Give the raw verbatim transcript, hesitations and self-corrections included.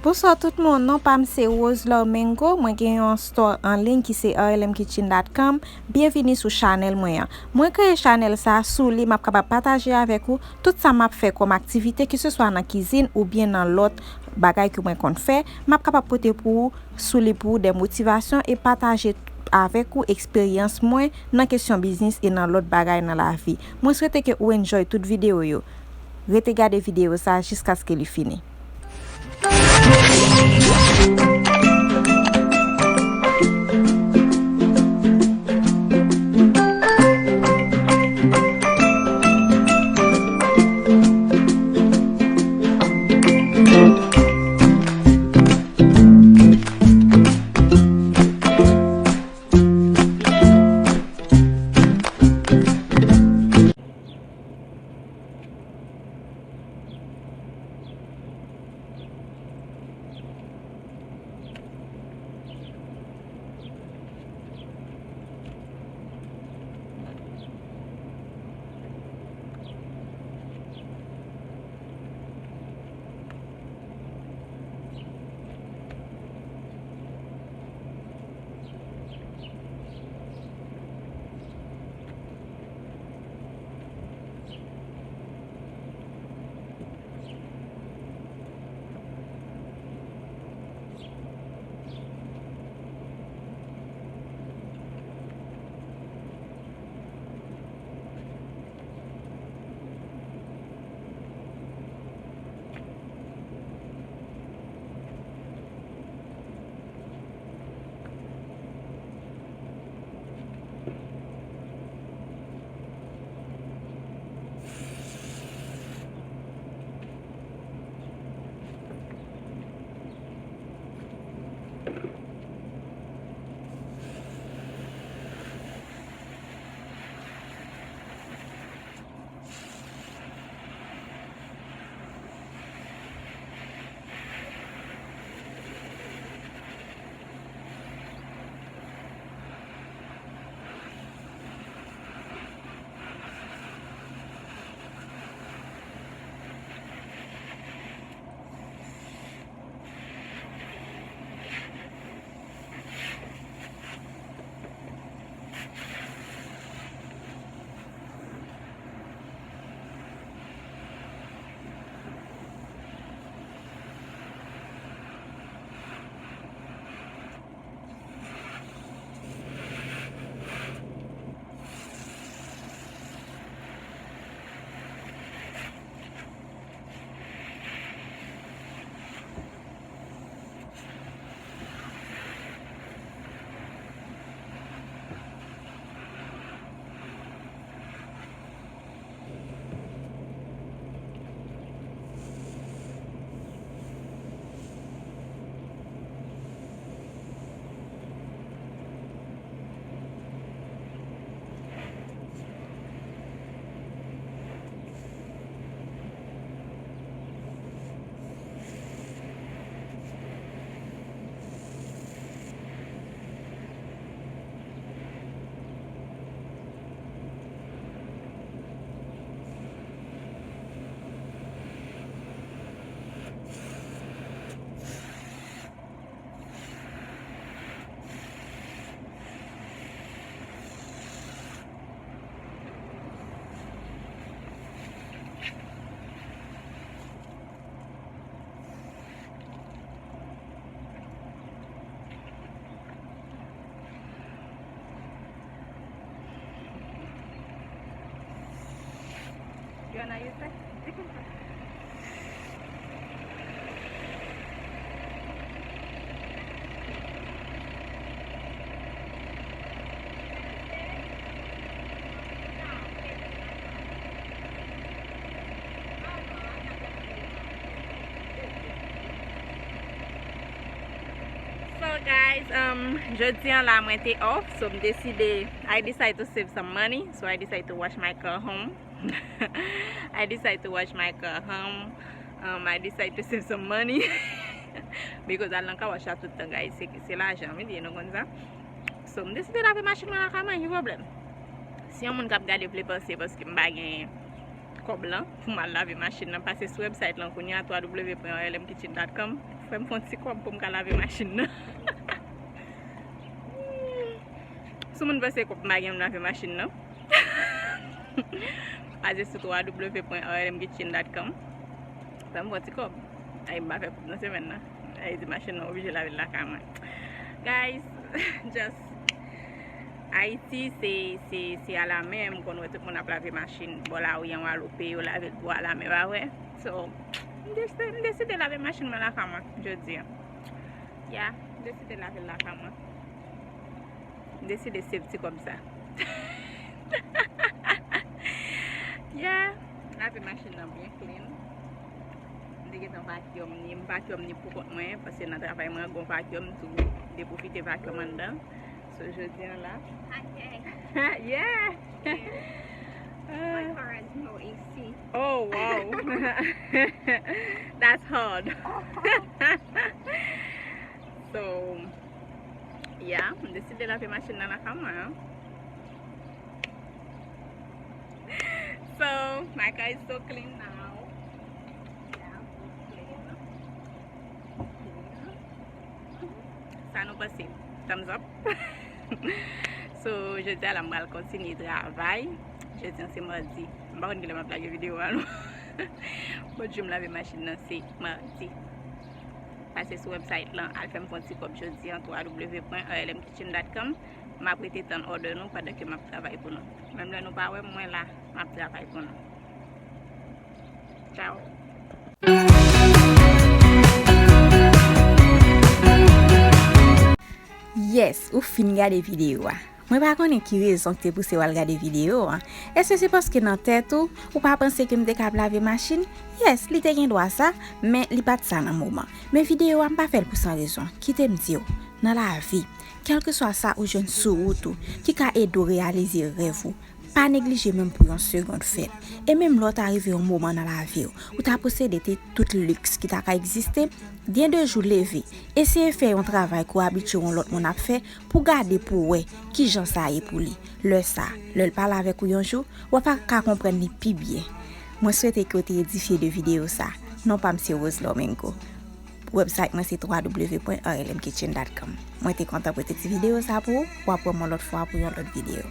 Bonswa tout moun, non pa m se Rose Lormengo, mwen gen yon store an liy ki se R L M kitchen dot com. Byenvini sou chanèl mwen an. Mwen kreye chanèl sa a, sou li m ap kapab pataje avèk ou tout sa m ap fè kòm aktivite, keseswa nan kizin oubyen nan lòt bagay ke mwen konn fè, m ap kapab pote pou ou sou li pou ou de motivasyon e pataje avèk ou eksperyans mwen nan kesyon biznis e nan lòt bagay nan lavi. Mwen swete ke ou enjoy tout videyo yo. Rete gade videyo sa a jiskaske li fini. Yon nan yo fè, di konsa. So guys, um, jodi an la mwen te off, so m deside, I decide to save some money, so I decide to wash my car home. I decide to wash my car home. Um, I decide to save some money. Because al nan car wash la tout tan, guys, se, se lajan, wi, nou konn sa. So, m deside lave machin mwen lakay mwen, ki pwoblèm? Si yon moun k ap gade vle panse paske m pa gen kòb lan pou m al lave machin nan, pase sou website lan kounye a, w w w point r l m kitchen dot com. Fè m fè yon ti kòb pou m ka lave machin nan. Si moun panse kòb m pa gen m lave machin nan, pase sou w w w point r l m kitchen dot com. Fè m fè yon ti kòb. Ay, m pa fè kòb nan semèn nan. Ay, di machin nan oblije lave l lakay mwen. Guys, just Ayiti, se, se, se alamen, m konn wè tout moun ap lave machin bò lari an, w al o p, yo lave l pou alamen, pa vre? So, m deside, m deside lave machin mwen lakay mwen, jodi a. Ya, m deside lave l lakay mwen. M deside save ti kòb sa. Ya, lave machin nan byen clean. M te gentan vacuum ni, m vacuum ni pou kont mwen, paske nan travay mwen, gon vacuum tou, m te pwofite vacuum anndan. So, jodi a la. Hot day. Yeah. Yeah. My car has no A C. Oh, wow. That's hard. So, yeah, m deside lave machin nan lakay mwen. So, my car is so clean now. Yeah, so clean. Sa nou panse? Thumbs up. So, jodi a la, m pral kontinye travay. Jodi a se madi. M pa konn kilè m ap lage videyo a, non. Bon, jou m lave machin nan, se madi. Pase sou website lan, al fè m fè yon ti kòb jodi a, w w w point r l m kitchen dot com. M ap rete tann order nou pandan ke m ap travay pou nou. Menm lè nou pa wè m, mwen la, m ap travay pou nou. Ciao. Yes, ou fin gade videyo a. Mwen pa konnen ki rezon ki te pouse w al gade videyo a. Èske se paske nan tèt ou, ou pa panse ke m te kab lave machin? Yes, li te gen dwa sa, men li pa t sa nan moman. Men videyo a m pa fè l pou san rezon. Kite m di w, nan lavi, kèlkeswa sa ou jwenn sou wout ou, ki ka ede w reyalize rèv ou, pa neglije menm pou yon segonn fè l. E menm lè w ta rive yon moman nan lavi w, ou ta posede te tout liks ki ta ka egziste, byen de jou leve, eseye fè yon travay ke w abitye yon lòt moun ap fè pou gade pou w wè kijan sa ye pou li. Lè sa, lè l pale avèk ou yon jou, w ap ka konprann li pi byen. Mwen swete ke w te edifye de videyo sa. Non pa m se Rose Lomengo. Website mwen se w w w point r l m kitchen dot com. Mwen te kontan pote ti videyo sa pou ou. W ap wè m yon lòt fwa pou yon lòt videyo.